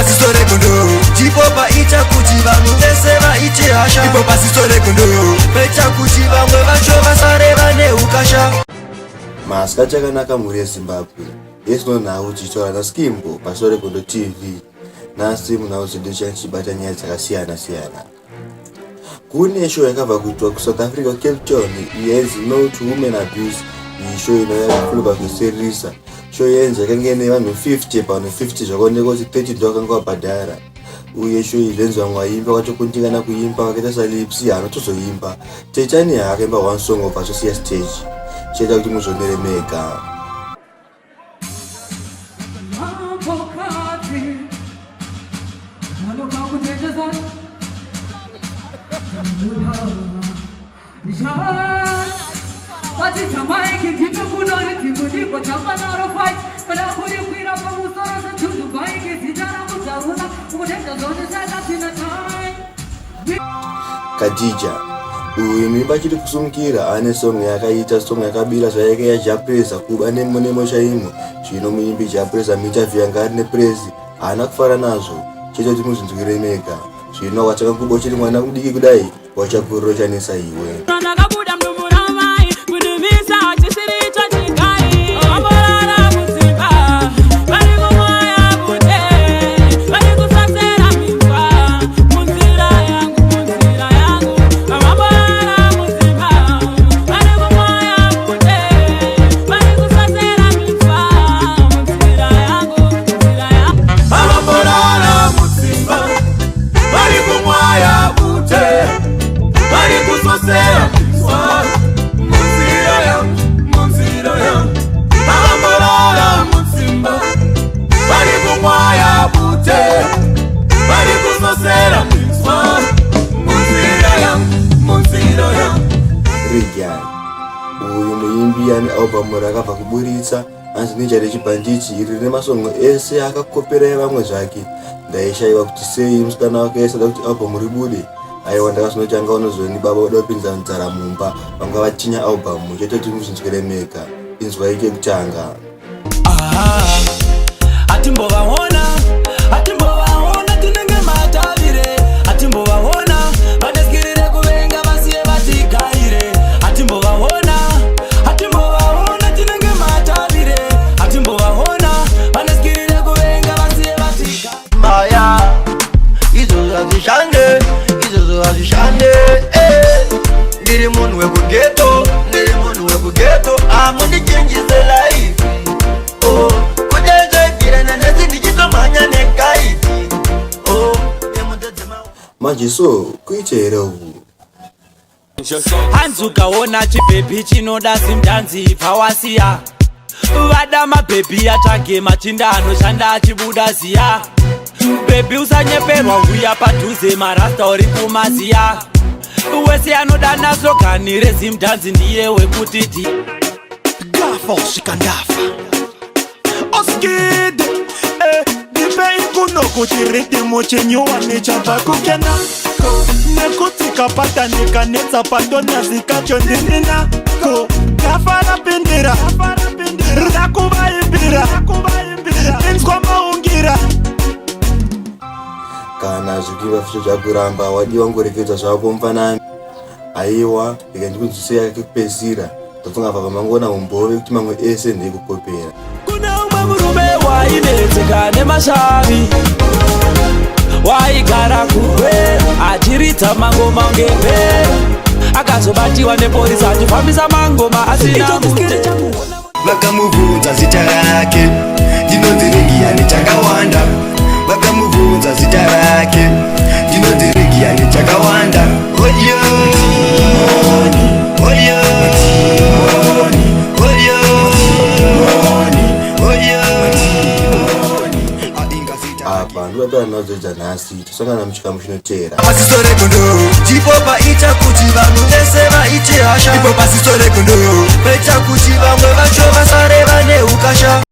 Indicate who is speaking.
Speaker 1: Pasiso regondo ndipo paita kuti vanhu vese vaite hasha. Ipo pasiso regondo paita kuti vamwe vacho vasare vane ukasha.
Speaker 2: Masikati akanaka mhuri yeZimbabwe. Yesino nhau tichitaura naSkimbo paSiso Regondo TV. Nhasi munhau dzedu tichibata nyaya dzakasiyana siyana. Kune show yakabva kuitwa kuSouth Africa, Cape Town, yainzi No to Women Abuse. Iyi show ino yakafuluka kusiririsa. Show yainzi yakanga ine vanhu 50, pavanhu 50 zvakaonekwa kuti 30 ndo vakanga vabhadhara. Uye show iyi zvenzi vamwe vaimba vakatokundikana kuimba, vakaita saLipsy haanotozoimba. Titania akaimba one song obva atosiya stage. Chiita kuti muzvionere mega. Khadija uyu muimba achiri kusumukira, ane song yakaita song yakabira zvaike yaJapreza kuba nemo nemo chaimo. Zvino muimbi Japreza muinterview yanga ari neprezi haana kufara nazvo, chete kuti muzvinzwire mega. Zvino wakatanga kuba uchiri mwana mudiki kudai, wachakuriro chanetsa iwe.
Speaker 3: Ndakabuda mudumbu ramai kudumisa chisiri icho chigai vamborara mudzimba vari kumwaya bute vari kusasera minzwa munzira yangu, munzira yangu. Vamborara mudzimba vari kumwaya bute vari kusasera minzwa munzira yangu, munzira yangu.
Speaker 4: Vamborara mudzimba vari kumwaya bute vari kusosera minzwa munzira yangu, munzira yangu. Vamborara mudzimba vari kumwaya bute vari kusosera minzwa munzira yangu, munzira yangu.
Speaker 2: Regan uyu muimbi ane album rakabva kuburitsa anzi Ninja Rechibhanditi. Iri rine masongo ese akakopera evamwe zvake. Ndaishayiwa kuti sei musikana wake aisada kuti album ribude. Aiwa, ndakazonotanga unozoni baba voda kupinza nzara mumba, vanga vatinya album. Chete kuti muzvinzwire mega, inzwai kekutanga.
Speaker 5: Atimbovaona, atimbovaona, tinenge matavire. Atimbovaona, vaneskirire kuvenga vasiye vatigaire. Atimbovaona, atimbovaona, tinenge matavire. Atimbovaona, vaneskirire kuvenga vasiye vatigaire.
Speaker 1: Maya izvozvo hazvishande, izvozvo hazvishande, eh. Ndiri munhu wekughetto, ndiri munhu wekughetto, amundichinjise life, oh. Kudai nanhasi ndichitomhanya nekaiti, oh.
Speaker 2: Manje so kuita here uku?
Speaker 5: Hanzi ukaona chibhebhi chinoda Zimdancehall, pawasiya vada mabhebhi atsvage machinda anoshanda achibuda ziya. Bhebhi, usanyeperwa, uya padhuze, marasta uri kumaziya. Wese anoda naslogan reZimdancehall ndiye wekuti di
Speaker 6: Gafa usvika ndafa oskid, eh, ndipei kuno kuti riddim chinyuwani chabva kukenako nekuti kapatanika netsapatonyazi kacho ndininako. Gafa rapindira rakuvaimbira, inzwa maungira.
Speaker 2: Kana zvikuimba zvicho zvakuramba, wadiwa ngorekedza zvako mufanami. Aiwa, rega ndikunzwisei akekupedzisira. Ndofunga baba mangona umbove kuti mamwe ese ndekukopera.
Speaker 5: Kune umwe murume wainetseka nemashavi, waigara kuhwera achiridza mangoma ngemhera. Akazobatiwa nepolisi achifambisa mangoma asina mutemo.
Speaker 1: Vakamubvunza zita rake, ndinonzi Rigiyani Chakawanda. Vakamubvunza zita rake, ndinonzi Rigiyani Chakawanda. Oyo oyo oyo oyo.
Speaker 2: Apa ndopapera nadzo dzanhasi. Tosangana muchikamu chinoteera.
Speaker 1: Pasiso regondo ndipo paita kuti vanhu vese vaite hasha. Ipo pasiso regondo paita kuti vamwe vacho vasare vane ukasha.